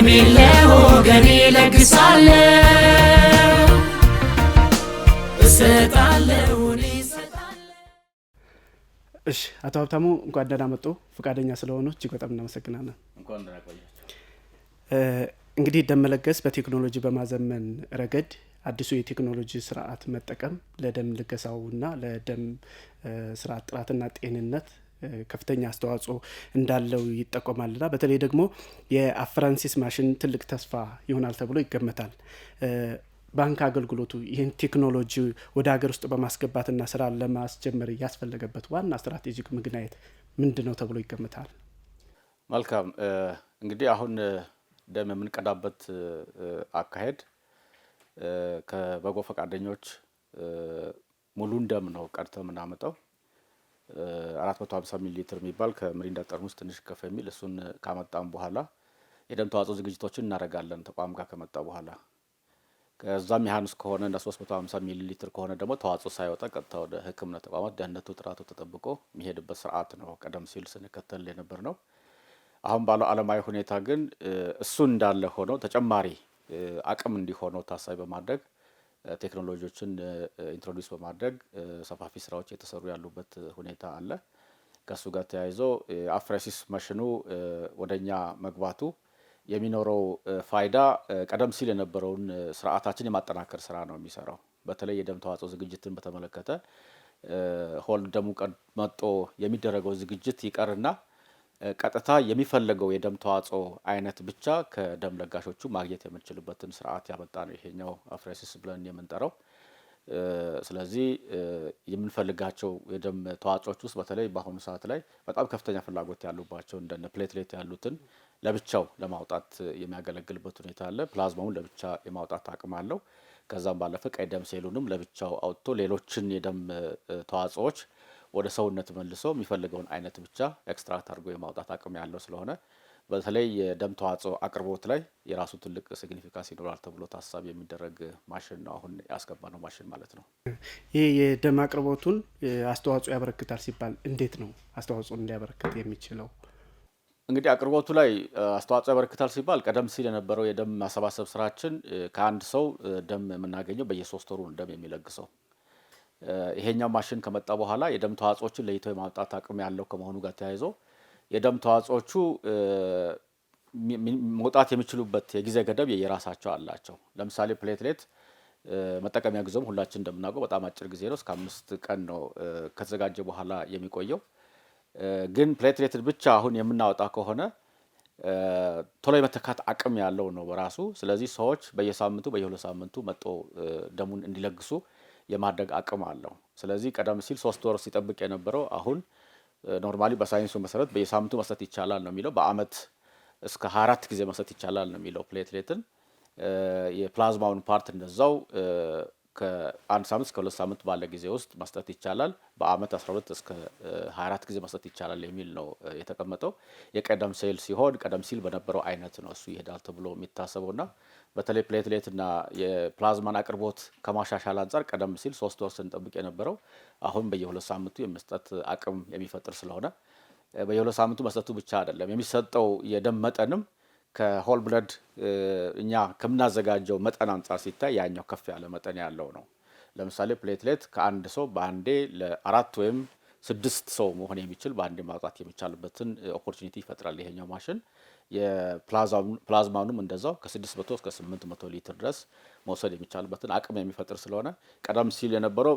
ደሜን ለወገኔ ለግሳለሁ፣ እሰጣለሁ፣ እኔ እሰጣለሁ። እሺ፣ አቶ ሀብታሙ፣ እንኳን ደህና መጡ። ፈቃደኛ ስለሆኑ እጅግ በጣም እናመሰግናለን። እንኳን ደህና ቆያችሁ። እንግዲህ ደም መለገስ በቴክኖሎጂ በማዘመን ረገድ አዲሱ የቴክኖሎጂ ስርዓት መጠቀም ለደም ልገሳውና ለደም ስርዓት ጥራትና ጤንነት ከፍተኛ አስተዋጽኦ እንዳለው ይጠቆማልና በተለይ ደግሞ የ apheresis ማሽን ትልቅ ተስፋ ይሆናል ተብሎ ይገመታል። ባንክ አገልግሎቱ ይህን ቴክኖሎጂ ወደ ሀገር ውስጥ በማስገባትና ስራ ለማስጀመር ያስፈለገበት ዋና strategic ምክንያት ምንድን ነው ተብሎ ይገመታል? መልካም፣ እንግዲህ አሁን ደም የምንቀዳበት አካሄድ ከበጎ ፈቃደኞች ሙሉን ደም ነው ቀድተን የምናመጣው። 450 ሚሊ ሊትር የሚባል ከሚሪንዳ ጠርሙስ ትንሽ ከፍ የሚል፣ እሱን ካመጣን በኋላ የደም ተዋጽኦ ዝግጅቶችን እናደርጋለን ተቋም ጋር ከመጣ በኋላ። ከዛም ያነሰ ከሆነ፣ እንደ 350 ሚሊ ሊትር ከሆነ ደግሞ ተዋጽኦ ሳይወጣ ቀጥታ ወደ ሕክምና ተቋማት ደህንነቱ ጥራቱ ተጠብቆ የሚሄድበት ስርዓት ነው ቀደም ሲል ስንከተል የነበር ነው። አሁን ባለው ዓለማዊ ሁኔታ ግን እሱ እንዳለ ሆኖ ተጨማሪ አቅም እንዲሆነው ታሳቢ በማድረግ ቴክኖሎጂዎችን introduce በማድረግ ሰፋፊ ስራዎች የተሰሩ ያሉበት ሁኔታ አለ። ከእሱ ጋር ተያይዞ apheresis ማሽኑ ወደ እኛ መግባቱ የሚኖረው ፋይዳ ቀደም ሲል የነበረውን ስርዓታችን የማጠናከር ስራ ነው የሚሰራው። በተለይ የደም ተዋጽኦ ዝግጅትን በተመለከተ whole ደሙ መጦ የሚደረገው ዝግጅት ይቀርና ቀጥታ የሚፈለገው የደም ተዋጽኦ አይነት ብቻ ከደም ለጋሾቹ ማግኘት የምንችልበትን ስርዓት ያመጣ ነው ይሄኛው apheresis ብለን የምንጠራው። ስለዚህ የምንፈልጋቸው የደም ተዋጽኦች ውስጥ በተለይ በአሁኑ ሰዓት ላይ በጣም ከፍተኛ ፍላጎት ያሉባቸው እንደነ platelet ያሉትን ለብቻው ለማውጣት የሚያገለግልበት ሁኔታ አለ። ፕላዝማውን ለብቻ የማውጣት አቅም አለው። ከዛም ባለፈ ቀይ ደም ሴሉንም ለብቻው አውጥቶ ሌሎችን የደም ተዋጽኦዎች ወደ ሰውነት መልሶ የሚፈልገውን አይነት ብቻ extract አድርጎ የማውጣት አቅም ያለው ስለሆነ በተለይ የደም ተዋጽኦ አቅርቦት ላይ የራሱ ትልቅ significance ይኖራል ተብሎ ታሳቢ የሚደረግ ማሽን ነው አሁን ያስገባነው ማሽን ማለት ነው። ይህ የደም አቅርቦቱን አስተዋጽኦ ያበረክታል ሲባል እንዴት ነው አስተዋጽኦ ሊያበረክት የሚችለው? እንግዲህ አቅርቦቱ ላይ አስተዋጽኦ ያበረክታል ሲባል ቀደም ሲል የነበረው የደም ማሰባሰብ ስራችን ከአንድ ሰው ደም የምናገኘው በየ3 ወሩ ደም የሚለግሰው። ይሄኛው ማሽን ከመጣ በኋላ የደም ተዋጽኦችን ለይቶ የማውጣት አቅም ያለው ከመሆኑ ጋር ተያይዞ የደም ተዋጽኦቹ መውጣት የሚችሉበት የጊዜ ገደብ የየራሳቸው አላቸው። ለምሳሌ platelet መጠቀሚያ ጊዜውም ሁላችን እንደምናውቀው በጣም አጭር ጊዜ ነው። እስከ 5 ቀን ነው ከተዘጋጀ በኋላ የሚቆየው። ግን platelet ብቻ አሁን የምናወጣ ከሆነ ቶሎ የመተካት አቅም ያለው ነው በራሱ። ስለዚህ ሰዎች በየሳምንቱ፣ በየ2 ሳምንቱ መጥቶ ደሙን እንዲለግሱ የማድረግ አቅም አለው። ስለዚህ ቀደም ሲል 3 ወር ሲጠብቅ የነበረው አሁን normally በሳይንሱ መሰረት በየሳምንቱ መስጠት ይቻላል ነው የሚለው። በአመት እስከ 24 ጊዜ መስጠት ይቻላል ነው የሚለው platelet ን። የፕላዝማውን part እንደዛው ከአንድ ሳምንት እስከ 2 ሳምንት ባለ ጊዜ ውስጥ መስጠት ይቻላል። በአመት 12 እስከ 24 ጊዜ መስጠት ይቻላል የሚል ነው የተቀመጠው። የቀይ ደም ሴል ሲሆን ቀደም ሲል በነበረው አይነት ነው እሱ ይሄዳል ተብሎ የሚታሰበው። እና በተለይ platelet እና የፕላዝማን አቅርቦት ከማሻሻል አንጻር ቀደም ሲል 3 ወር ስንጠብቅ የነበረው አሁን በየ2 ሳምንቱ የመስጠት አቅም የሚፈጥር ስለሆነ፣ በየ2 ሳምንቱ መስጠቱ ብቻ አይደለም፣ የሚሰጠው የደም መጠንም ከ whole blood እኛ ከምናዘጋጀው መጠን አንጻር ሲታይ ያኛው ከፍ ያለ መጠን ያለው ነው። ለምሳሌ platelet ከአንድ ሰው በአንዴ ለአራት ወይም ስድስት ሰው መሆን የሚችል በአንዴ ማውጣት የሚቻልበትን opportunity ይፈጥራል ይሄኛው ማሽን። የፕላዝማኑም እንደዛው ከ600 እስከ 800 ሊትር ድረስ መውሰድ የሚቻልበትን አቅም የሚፈጥር ስለሆነ ቀደም ሲል የነበረው